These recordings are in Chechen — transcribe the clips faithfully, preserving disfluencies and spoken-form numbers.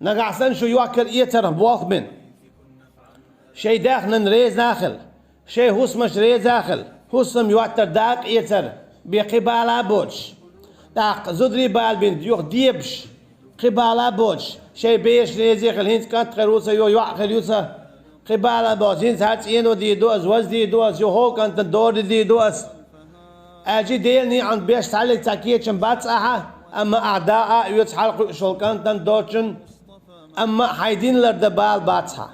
Нагахь санна шу йоккхар эцарх болх бина. Шайн даьхнан реза хила, шайн хӀусамаш реза хила, хӀусам йоттар дакъа эцар бен кхин бала боцуш. ТӀаккха зударий бала бина юха дебаш, кхин бала боцуш, шайн бераш реза хила, хӀинца кӀант хир ву сан, йо, йоӀ хир ю сан, кхин бала боцуш, хӀинца хӀара цӀено дийр ду ас, ваз дийр ду ас, йо, хӀокху кӀантана дора дийр ду ас. Аьлча Делан некъан беш цхьаллиг цхьа кечам бац ахьа, амма ахьа дакъа а оьцу хьалакхуьуш волу кӀантана доцучун, амма хьайн дин лардан бала бац хьан.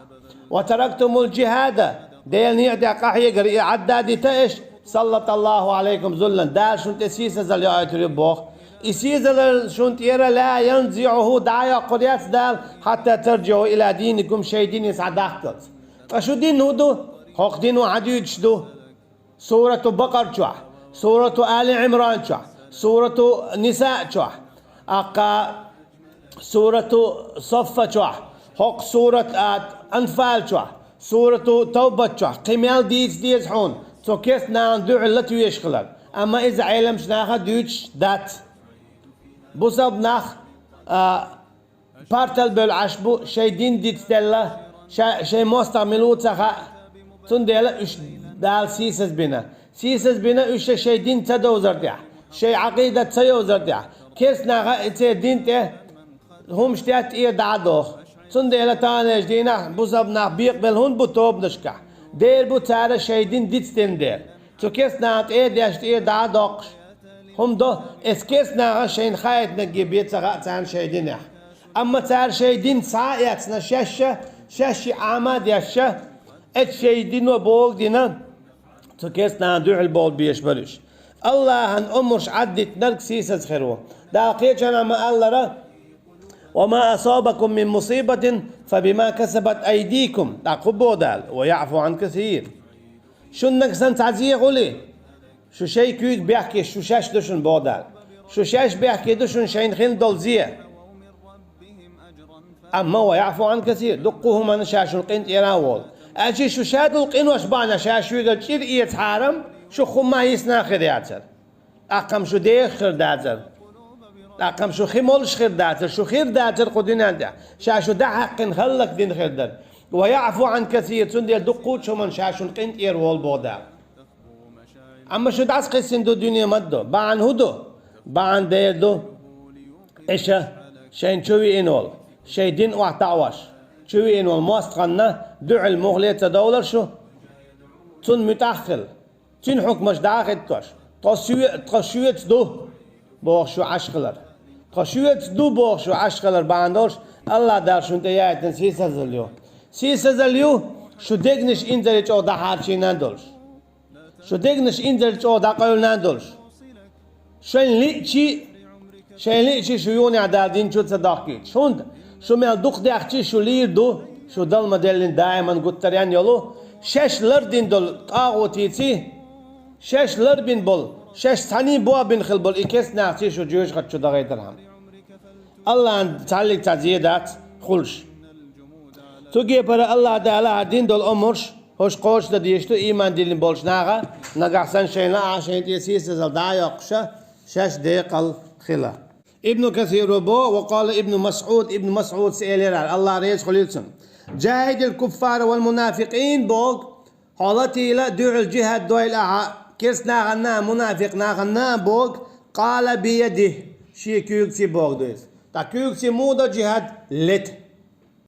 Ва тарактумул джихада, Делан некъа тӀехь къахьегар и Ӏадда дита аша, саллаталлаху алейкум зуллан, Дала шуна тӀе сийсазалла йоуьйтур ю боху. И сийсазалла шуна тӀера ла янзиӀуху дӀа а йоккхур яц Дала, хьатта тарджиӀу ила диникум шайн дине схьадахкалц. Ткъа шу дин хӀун ду? ХӀокху дино хьан дуьйцуш ду? Сурату Бакъар чохь, сурату Али Ӏимран чохь, сурату Ниса чохь, аккха сурату Соффа чохь, хӀокху сурат а Анфал чохь, сурату Тавбат чохь, кхин мел дийца деза хьуна, цу керста нахана дуьхьал латавеш хилар. Амма иза Ӏеламчу наха дуьйцуш дац. Бусалба нах, а, партал бевлла Ӏаш бу, шайн дин дицделла, ша-, шайн мостагӀа мила ву ца хаьа. Цундела уьш Дала сийсаз бина. Сийсаз бина уьш шайн дин ца довзар тӀехь, шайн Ӏакъидат ца йовзар тӀехь. Керста наха и церан дин тӀе хӀумаш тӀе тӀера дӀа а доху. Цундела таханлерчу дийнахь бусалба нах бекъабелла хӀунда бу тобанашкахь? Дера бу цара шайн дин дицдина дела. Цу керста наха тӀера деш тӀера дӀа а доккхуш хӀума до, эцу керста наха шайна хаийтинарг бен ца хаьа царна шайн динехь. Амма цара шайн дин схьа а эцна шаьшша, шаьшшиъ Ӏама а дешша, эцу шайн дино богу дина, цу керста нахана дуьхьал бовла безаш бара уьш. Аллахьан омраш Ӏаддитинарг сийсаз хир ву. Дала кхечанхьа ма-аллара: «Ва ма асабакум мин мусибатин, фа бима касабат айдикум», тӀаккха хӀун боху Дала: «Ва яӀфу Ӏан касир». Шуна нагахь санна цхьа зе хуьлий, шу шайн куьйга бехке, шу шаьш ду шуна боху Дала. Шу шаьш бехке ду шуна шайна хин долу зе. Амма «ва яӀфу Ӏан касир», дуккха хӀуманна ша шуна къинтӀера а волу. Аьлча шу шадолу къинош бахьана ша шуьйгара чӀир эца хьарам, шу хӀумма йисна хир яцара. ТӀаккха-м шу дехаш хир дацара. ТӀаккха-м шу хи молуш хир дацара, шу хир дацара кху дуьнен тӀехь. Ша шу дӀахьаькхина хӀаллакдина хир дара. «Ва яӀфу Ӏан касир», цундела дуккхачу хӀуманна ша шуна къинтӀера волу боху Дала. Амма шу дӀасакхиссина ду дуьне ма-дду. Бахьана хӀун ду? Бахьана дера ду, иша шайна чу виъна волу, шайн дин охьатаӀош, чу виъна волу мостагӀанна дуьхьал мухле а ца довлар шу, цунна муьтӀахь а хила, цуьнан хьукмаш дӀа а хӀиттош, тхо соь-, тхо шоьца ду бохуш шу Ӏаш хилар. Тхо шоьца ду бохуш шу Ӏаш хилар бахьана долуш, Аллах Дала шуна тӀе яийтина сийсазалла ю. Сийсазалла ю, шу дегнаш инзаре чӀогӀа дӀахьарчийна а долуш. Шу дегнаш инзаре чӀогӀа дӀакъевлина а долуш. Шайн лиъчи, шайн лиъчи шу юханехь Дала динчу ца дохкуьйтуш. ХӀунда шу мел дукха даьхчи шу лийр ду, шу дала ма-деллина даиман гуттаренна йолу, шаьш лардина долу тӀагӀутийци, шаьш ларбина болу, шаьш цхьаьний бохбина хила болу и керста нахаций шу жоьжахати чу дахийтархьама. Аллахьан цхьаллиг цхьа зе дац хуьлуш. Цу кепара Аллах Дала хьан дина долу омраш хӀорш кхочушдан дезаш ду ийман диллина болчу наха, нагахь санна шайна лаахь шайна тӀе сийсазалла дӀа а йоккхуша, шаьш декъал хила. Ибн Касиро бо, ва къала Ибн Масъуд, Ибн Масъудс элира, Аллах реза хуьлийла цунна: «Джахидил куффара вал мунафикъин», боху, хьо латийла дуьхьал джихад дойла ахьа керста наханна а, мунафикъ наханна а боху, къала биядих, шен куьйгаций боху ду иза. Ткъа куьйгаций муха до джихад? Лета.